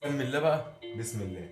بسم الله بقى، بسم الله.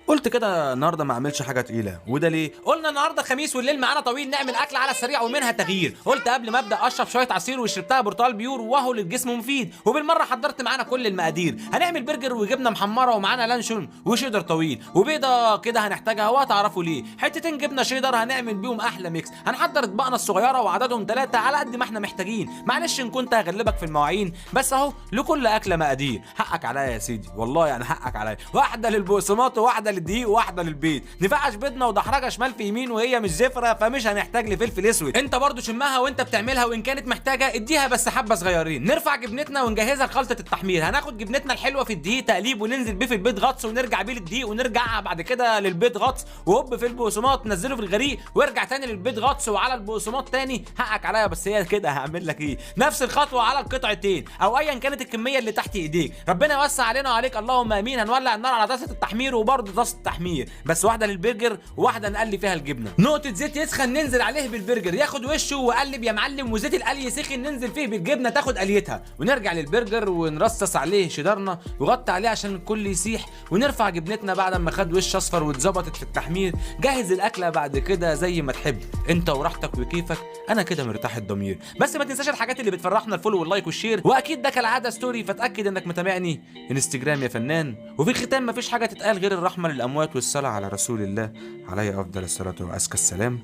قلت كده النهارده ما اعملش حاجة تقيلة، وده ليه؟ قلنا النهارده خميس والليل معانا طويل، نعمل اكل على السريع ومنها تغيير. قلت قبل ما ابدا اشرب شوية عصير وشربتها برتقال pure وهو للجسم مفيد، وبالمره حضرت معانا كل المقادير. هنعمل برجر وجبنه محمرة ومعانا لانشون وشيدر طويل وبيضه كده هنحتاجها وهتعرفوا ليه. حتتين جبنه شيدر هنعمل بيهم احلى mix. هنحضر اطباقنا الصغيرة وعددهم 3 على قد ما احنا محتاجين. معلش ان كنت هغلبك في المواعين، بس اهو لكل اكله مقادير. حقك عليا يا سيدي، والله يعني حقك عليا. واحدة للبقسماط وواحدة للدقيق وواحدة للبيض. نفقش بيضنا ودحرجه شمال في يمين، وهي مش زفره فمش هنحتاج لفلفل اسود. انت برضو شمها وانت بتعملها، وان كانت محتاجه اديها بس حبه صغيرين. نرفع جبنتنا ونجهزها لخلطه التحمير. هناخد جبنتنا الحلوة في الدقيق تقليب، وننزل بيه في البيض غطس، ونرجع بيه للدقيق، ونرجع بعد كده للبيض غطس، وهوب في البقسماط نزله في الغريق، وارجع تاني للبيض غطس وعلى البقسماط تاني. حقك عليا، بس هي كده هعمل لك ايه. نفس الخطوة على القطعتين او ايا كانت الكمية اللي تحت ايديك. ربنا يوسع علينا وعليك، اللهم امين. هنولع النار على طاسه التحمير، وبرضه طاسه التحمير بس واحدة للبرجر وواحدة نقلي فيها الجبنة. نقطة زيت يسخن ننزل عليه بالبرجر ياخد وشه وقلب يا معلم، وزيت القلي سخن ننزل فيه بالجبنه تاخد قليتها، ونرجع للبرجر ونرصص عليه شيدرنا وغطي عليه عشان الكل يسيح، ونرفع جبنتنا بعد ما خد وش اصفر واتظبطت في التحمير. جهز الاكلة بعد كده زي ما تحب انت وراحتك وكيفك، انا كده مرتاح الضمير. بس ما تنساش الحاجات اللي بتفرحنا، ال follow وال like وال share، واكيد ده كالعادة story، فاتاكد انك متابعني انستجرام يا فنان. وفي الختام مفيش حاجة تتقال غير الرحمة للاموات والصلاة على رسول الله عليه افضل الصلاة وازكى السلام.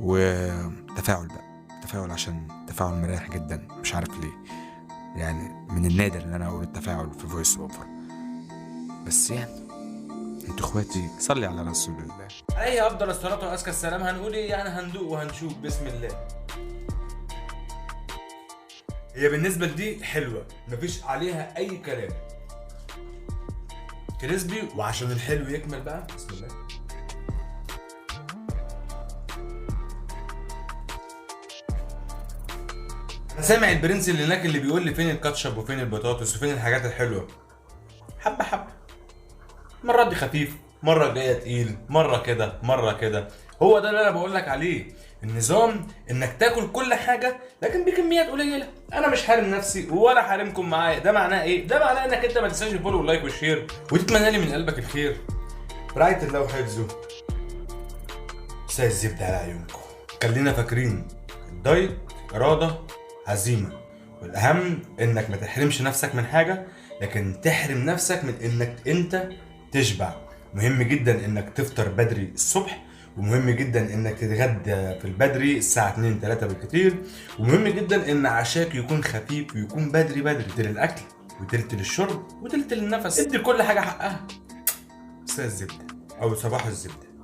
وتفاعل بقى، تفاعل عشان تفاعل مريح جدا، مش عارف ليه، يعني من النادر ان انا اقول التفاعل في voice over، بس يعني انتوا اخواتي. صلي على رسول الله عليه افضل الصلاة وازكى السلام. هنقول ايه يعني؟ هندوق وهنشوف. بسم الله. هي بالنسبة لدي حلوة، مفيش عليها اي كلام، crispy، وعشان الحلو يكمل بقى بسم الله. انا سامع البرنس اللي هناك اللي بيقول لي فين الكاتشب وفين البطاطس وفين الحاجات الحلوة. حبه حبه، مرة دي خفيف، مرة جاية تقيل، مرة كده مرة كده. هو ده اللي انا بقول لك عليه، النظام انك تاكل كل حاجة لكن بكميات قليله. انا مش حارم نفسي ولا حارمكم معايا. ده معناه ايه؟ ده معناه انك انت ما تنساش ال follow وال like وال share، وتتمنى لي من قلبك الخير. برعاية الله وحفظه. مساء الزبدة على عيونكم. خلينا فاكرين الدايت اراده عزيمة، والاهم انك ما تحرمش نفسك من حاجة، لكن تحرم نفسك من انك انت تشبع. مهم جدا انك تفطر بدري الصبح، ومهم جدا انك تتغدى في البدري الساعة 2 3 بالكتير، ومهم جدا ان عشاك يكون خفيف ويكون بدري بدري، تلت للاكل وتلت للشرب وتلت للنفس. ادي كل حاجة حقها. مساء الزبدة او صباح الزبدة.